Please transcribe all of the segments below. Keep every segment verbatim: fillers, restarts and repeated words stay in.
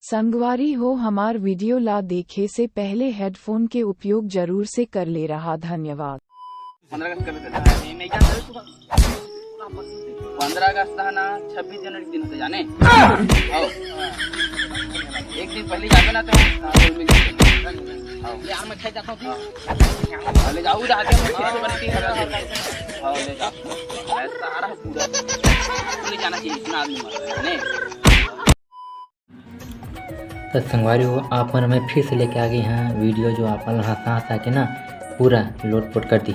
संगवारी हो, हमार वीडियो ला देखे से पहले हेडफोन के उपयोग जरूर से कर ले रहा। धन्यवाद। पंद्रह अगस्त कब है? नहीं, नहीं जानते तू। पंद्रह अगस्त है ना, छब्बीस जनवरी के दिन होते जाने। आओ। एक दिन पहले जाते ना तो हाँ, तो मिल जाते। आओ। यार, मैं खेत जाता हूँ। हाँ। ले जाओ, उधर आके मैं खेत बनती है। हाँ, ले जाओ। ऐसा आ रहा है पूरा। ले जाना चाहिए, इतना आदमी मर रहा है, नहीं? त संगवारी हो, आप मन मैं फिर से लेके आ गे हंव वीडियो, जो आप मन ला हंसा हंसा के ना पूरा लोटपोट कर दी।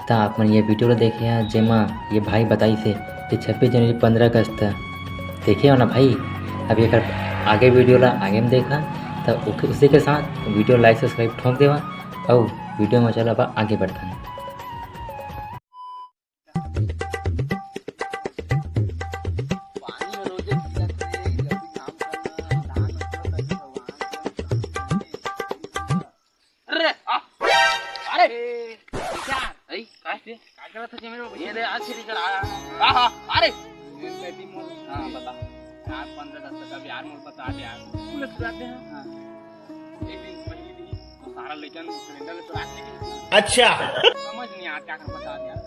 त आप मन ये वीडियो ला देखे हंव, जेमा ये भाई बताइस हे कि छब्बीस जनवरी, पंद्रह अगस्त देखे हो ना भाई। अब एकर आगे वीडियो ला आगे में देखा, त उके-, उसी के साथ वीडियो like subscribe ठोक देवा, अउ वीडियो में चला बा आगे बढ़थन। अरे, आ, अरे, क्या? ऐ, काय? काय करत हस मेरे बाबू? ये दे, आज से निकल आया। हाँ, हाँ, अरे। हाँ, बता। यार, पंद्रह अगस्त का भी यार, मोर बता दे यार। पुलिस बुलाते हैं। हाँ। एक दिन पहले भी तो सारा लइकन कैलेंडर में तो राख लेके। अच्छा। समझ नहीं यार, क्या कर बता दे यार।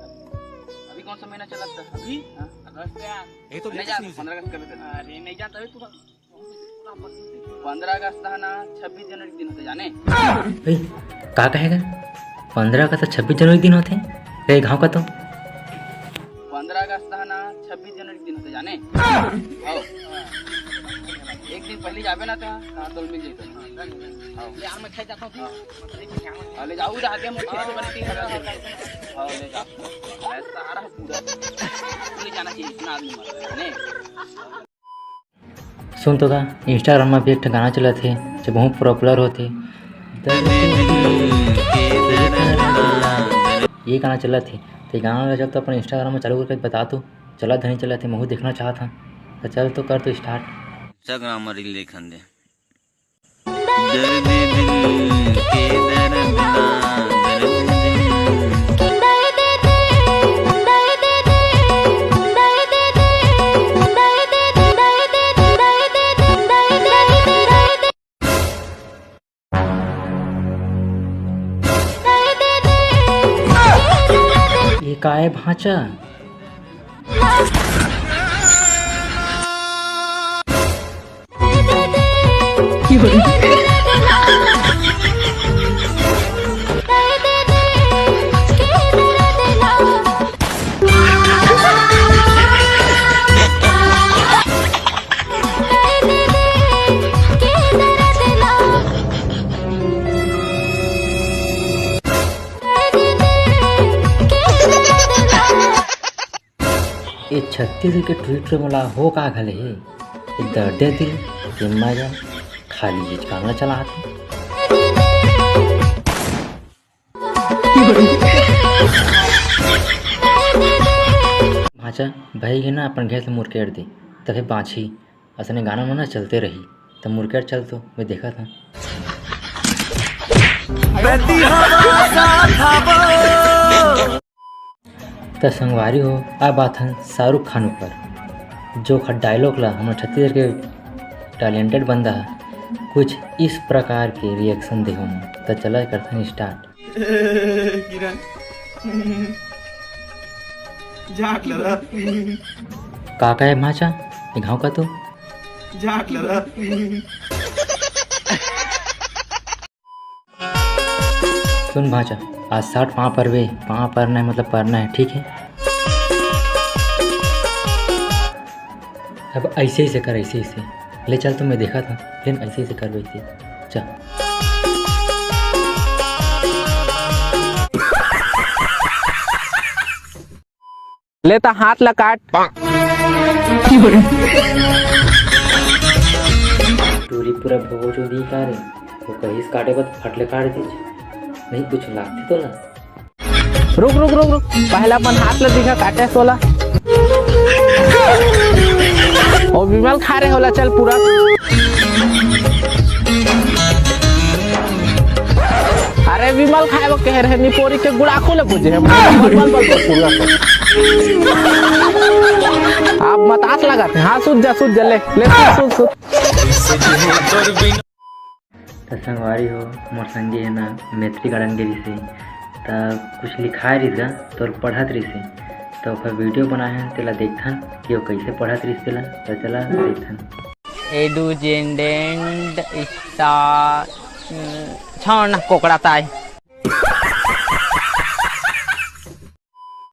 अभी कौन सा महीना चला था? अभी? हाँ, अगस्त है यार। ये तो नहीं जा, पंद्रह अगस्त कर लेते हैं। अरे, नहीं जाता है तू। पंद्रह अगस्त है ना, छब्बीस जनवरी के दिन होते जाने। ए, का कहेगा? पंद्रह अगस्त छब्बीस जनवरी के दिन होते? ए, गाँव का तो। पंद्रह अगस्त है ना, छब्बीस जनवरी के दिन होते जाने। आओ। एक दिन पहले जाबे ना तो, हाँ, तो मिल जाएगा। आओ। यार, मैं खेत जाता हूँ। हाँ। हाँ, ले जाओ, उधर आके मैं खेत बनती है। हाँ, ले जाओ। ऐसा आ रहा है पूरा। ले जाना चाहिए, इतना आदमी मर रहा है, नहीं? सुन तो का, Instagram में अभी एक ठन गाना चलत हे, जो बहुत popular होत हे। ये गाना चलत हे, त ये गाना ला जब तो अपन Instagram में चालू करके बता तो, चलत हे नहीं चलत हे, महू देखना चाहत हंव। त चल तो कर तो start। Instagram में reel देखन दे। दर्द दिल के दर्द ना ये काय भांचा? ए छत्तीसगढ़ के टुरी टुरी मोला हो का घले हे। ए दर्दे दिल के मजा खाली हिचकांगला चलात हे। भांचा भाई के ना अपन घर से मुरकेट दे, तभे बाँचही। असने गाना मन चलते रही, त मुरकेट चल तो मैं देखत हंव। त संगवारी हो, अब आथन शाहरुख खान ऊपर, जो खा dialogue ला हमर छत्तीसगढ़ के talented बंदा ह कुछ इस प्रकार के reaction देहूँ। त चला करथन start। किरण, झाट लगा। का का हे भांचा? ये घाव का तो? झाट लगा। सुन भांचा, आज साठ पाँव परबे, पाँव परना हे मतलब परना हे, ठीक हे? अब ऐसे ही से कर, ऐसे ही से। ले चल तो मैं देखत हंव, फिर ऐसे ही से करबे, ऐसे। चल। ले त हाथ ला काट। टूरी पूरा भोगो चोदी का रे, वो कहिस काटे बर फट ले काट दीच। नहीं कुछ लागथे तोला। रुक, रुक, रुक, रुक, पहला अपन हाथ ला दिखा, काटे सोला। ओ विमल खा रे होला, चल पूरा। अरे विमल खाए वो कह रहे, निपोरी के गुड़ाखू ले बुझे। बल, बल, बल, बल, पूरा। आप मतास लागत हे। हाँ, सूत जा, सूत जा, ले, ले, सूत, सूत, सूत। त संगवारी हो, मोर संगी हे ना, मैत्री गार्डन गे रिहिसे, त कुछ लिखाय रिहिस गा, तोर पढ़त रिहिसे, त ओकर वीडियो बनाए हन, तेला देखथन कि वो कइसे पढ़त रिहिस तेला। त चला देखथन। एडुजेंडेंड स्टार, छोड़ ना, कोकड़ा ताय।